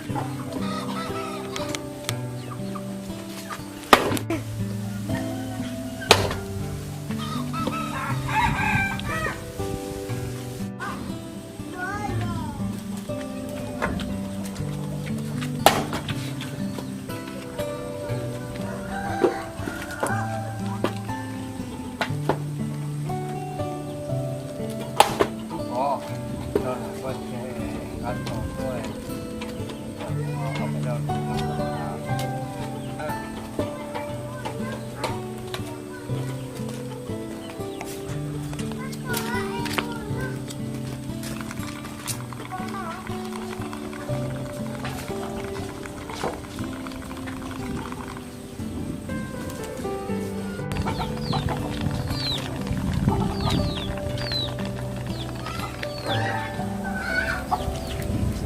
Txiv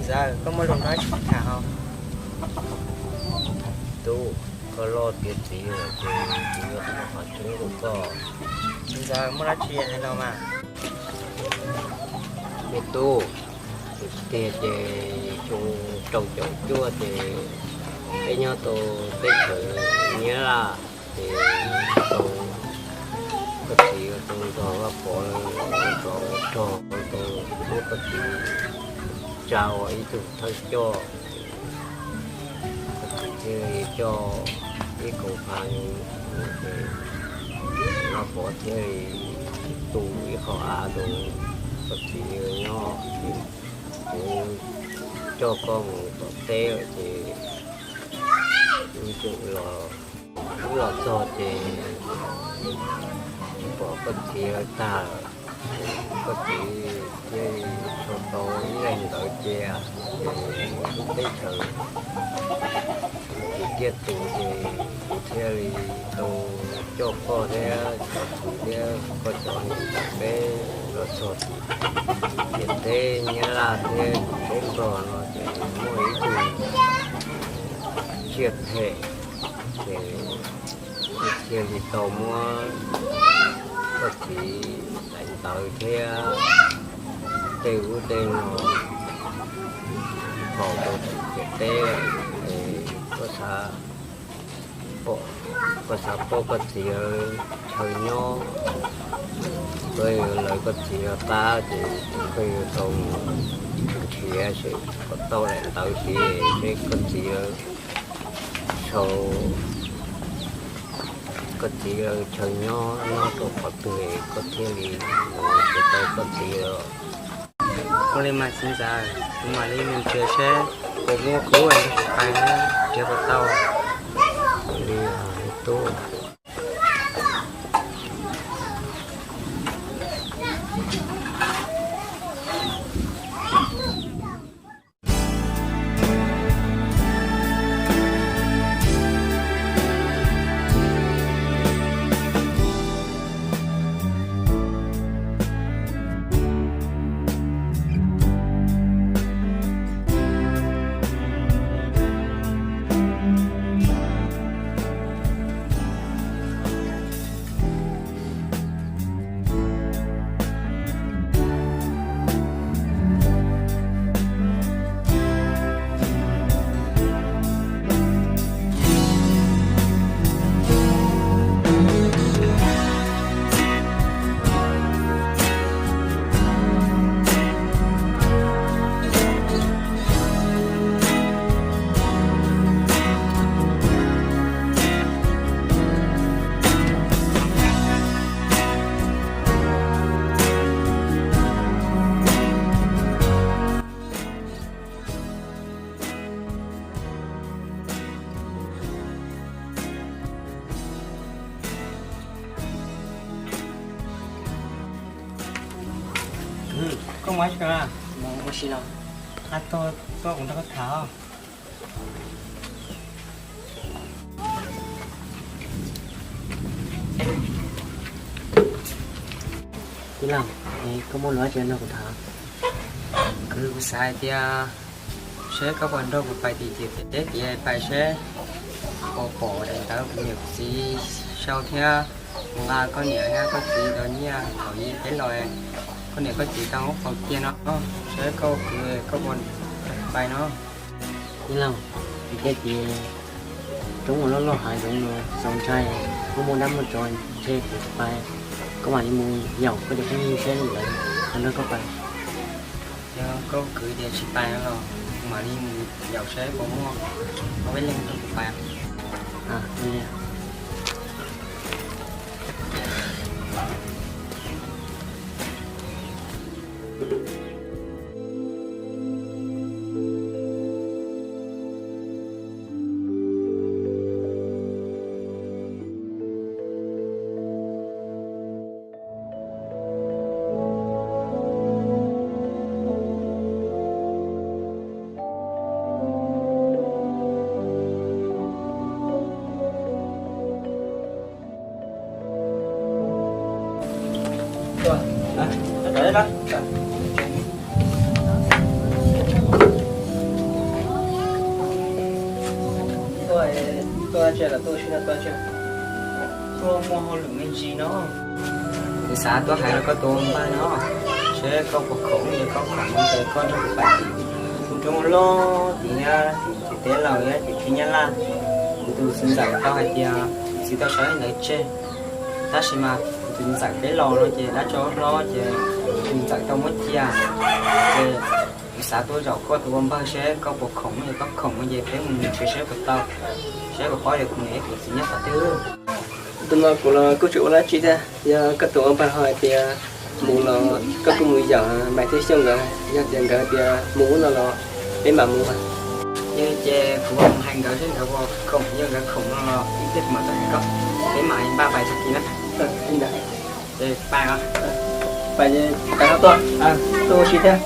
ntxawm, koj muaj lus dab tsi tham os? Tub, koj loj tiav txiv lawm ces kuv yuav qhov tseeb rau koj. Txiv ntxawm, muaj dab tsi hais los mas. Me tub, tiag ces xyoo rau caum cuaj ces peb nyob tau teb chaws Nyab Laj ces tau koj txiv tau nrog Vaj Pov rov rog tau muab koj txiv tsa ua ib tug thawj coj. Koj txiv thiaj li coj ib kaum phav ces Vaj Pov thiaj li tu ib qho av rau koj txiv nyob. Kuv coj koj mus tom teb lawm ces wb tseem los, wb los txog ces tsis pom koj txiv lawv tag lawm. Koj txiv thiaj sau tau ib leeg ntawd cia ces lub teb chaws tsis kiag tus ces kuv thiaj li tau coj koj thiab cov txiv thiab koj cov niam peb los txog tim teb Nyab Laj thiab tim teb Nplog no ces muaj ib tug tsiaj phem ces thiaj li tau muab koj txiv daim ntawv thiab tej ub tej no faus rau tim ciam teb lawm. Koj xav pom, koj xav pom koj txiv lawv chaw nyob, koj yuav lawv koj txiv lawv qab ces koj yuav tau mus nrhiav seb kom tau daim ntawv xiv seb koj txiv lawv sau koj txiv lawv chaw nyob nyob rau qhov twg koj thiaj li mus nrhiav tau koj txiv lawv. Ua li mas txiv ntxawm, kuv mam li mus nrhiav seb puas muaj khub es kuv pais nrhiav puas tau. Ua li tub. Koj mus ua si los? Ab, tuaj kuv nrog koj tham. Tij laug, koj muaj lus dab tsi nrog kuv tham? Kwv, kuv xav hais tias seb koj puas nrog kuv pais tim ciam teb tid pais seb puas pom daim ntawv kuv niam kuv txiv sau thiab nqa koj niam thiab koj txiv cov nyiaj thaum yim peb los, koj niam koj txiv tau muab faus cia no, seb koj kwv koj puas nrog kuv pais no. Nij Laug, kuv thiaj tias roob ua loj loj hav zoov no txaus ntshai, muaj muaj dab muaj tsov ntshe kuv pais, koj mam li mus yaum koj cov phooj ywg seb lawv puas nrog koj pais. Yog koj kwv tias tsis pais los kuv mam li mus yaum seb puas muaj ob peb leeg nrog kuv pais. Tuaj tsev los tuaj sib nrog tuaj tsev. Tuaj muaj hauj lwm me ntsis no. Kuv xav tuaj hais rau koj tus ua npawg no, seb koj puas khoom, yog koj khoom ces koj nrog kuv pais. Kuv roob loj tim, tim teb laus thiab tim teb nyab laj. Kuv tus txiv ntxawm tau hais tias kuv txiv tau sau ntawv tseg, tab sis mas kuv tus txiv ntxawm peb laus no ces dab tsi hlob ces kuv tus txiv ntxawm tau muab cia. Ces kuv xav tuaj zaum koj tus ua npawg seb koj puas khoom, yog koj khoom ces peb mus nrhiav seb puas tau, seb puas paub tias kuv niam thiab kuv txiv nyob qhov twg. Tus no kuv los kuj tsis ua dab tsi thiab, yog koj tus ua npawg ho hais tias mus los koj kuj mus yaum Maiv thiab Xyooj nkawd, yog tias nkawd tias mus ub no los peb mam mus mas. Yog ces kuv mus hais nkawd seb nkawd puas khoom, yog nkawd khoom no los ib pliag kuv mam tuaj hais koj, peb mam npaj pais tag kis na. Ces pais os. Pais ces pais no tuaj, tuaj ua si thiab.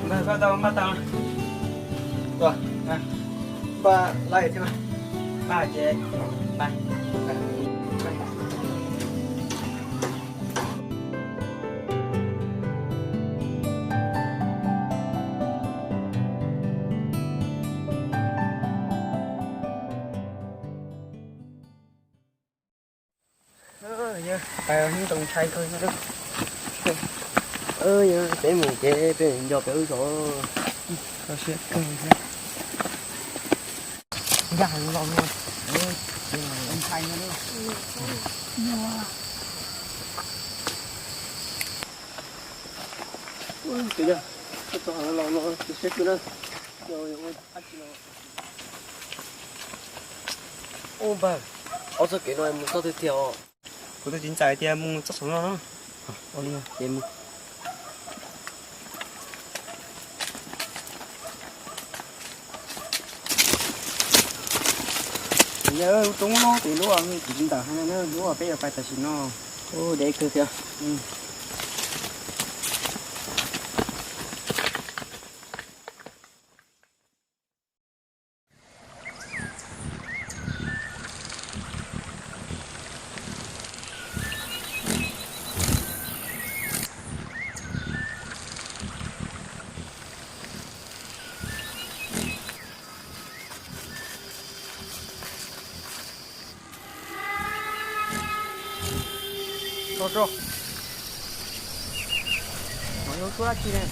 Npawg, koj tau npaj tau. Tuaj, npaj lawm thiab mas. Npaj ces, npaj. Yog peb mus ces peb nco peb wb zos. Ncaj heev los no. Ua npawg, ob txoj kev no mus txoj twg tiag os? Kuv tus txiv ntxawm tias mus txoj saum no no. Ua li ces mus. Yog lub roob loj tim lub tus txiv ntxawm hais no, lub peb yuav pais tam sim no. Ua deb kawg thiab. Rau. No yog tus dab tsi ne?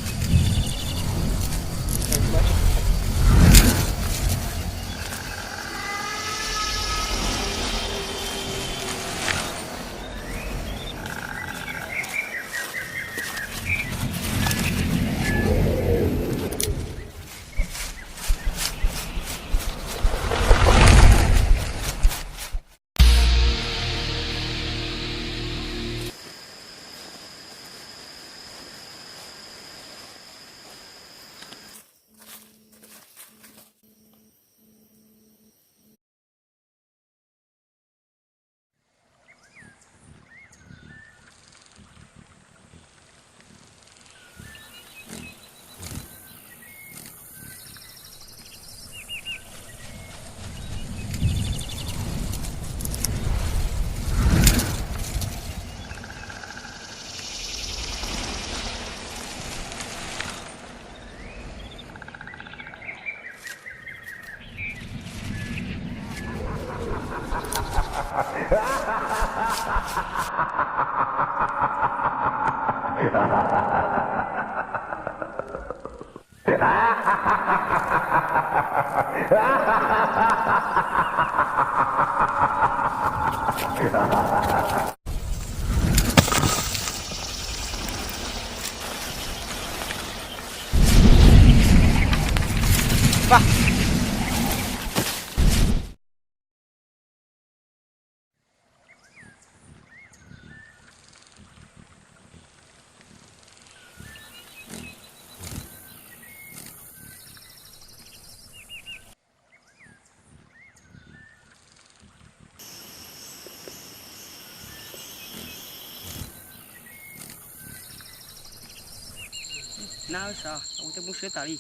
Nab sav, ua tej mob siab tas li.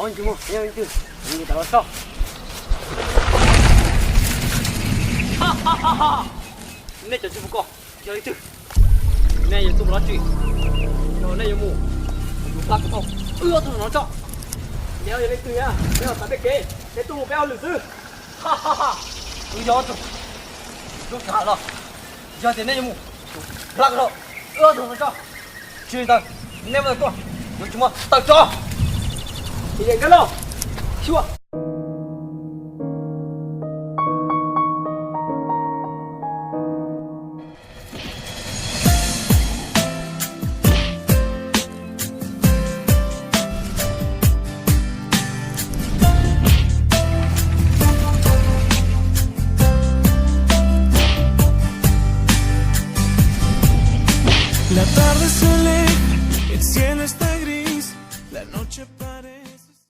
Ob ntsej muag, neb yog leej twg? Neb yuav tawm los soj. Nej cov tsis pom koj yog leej twg? Nej yuav tuaj mus dab tsi? Yog nej yuav mus, mus plab kuv tau wb ob tug no tso. Neb yog leej twg na? Neb los tas peb kev, neb tuaj mus peb hauj lwm xwb. Wb yog ob tug lub sij hawm no, yog tias neb yuav mus, plab kuv tau wb ob tug no tso. Tsis li ntawd, neb mus tuaj yuav tsis muaj tawm tso. Nkaj Lauj, xyuas. La tarde se aleja, el cielo está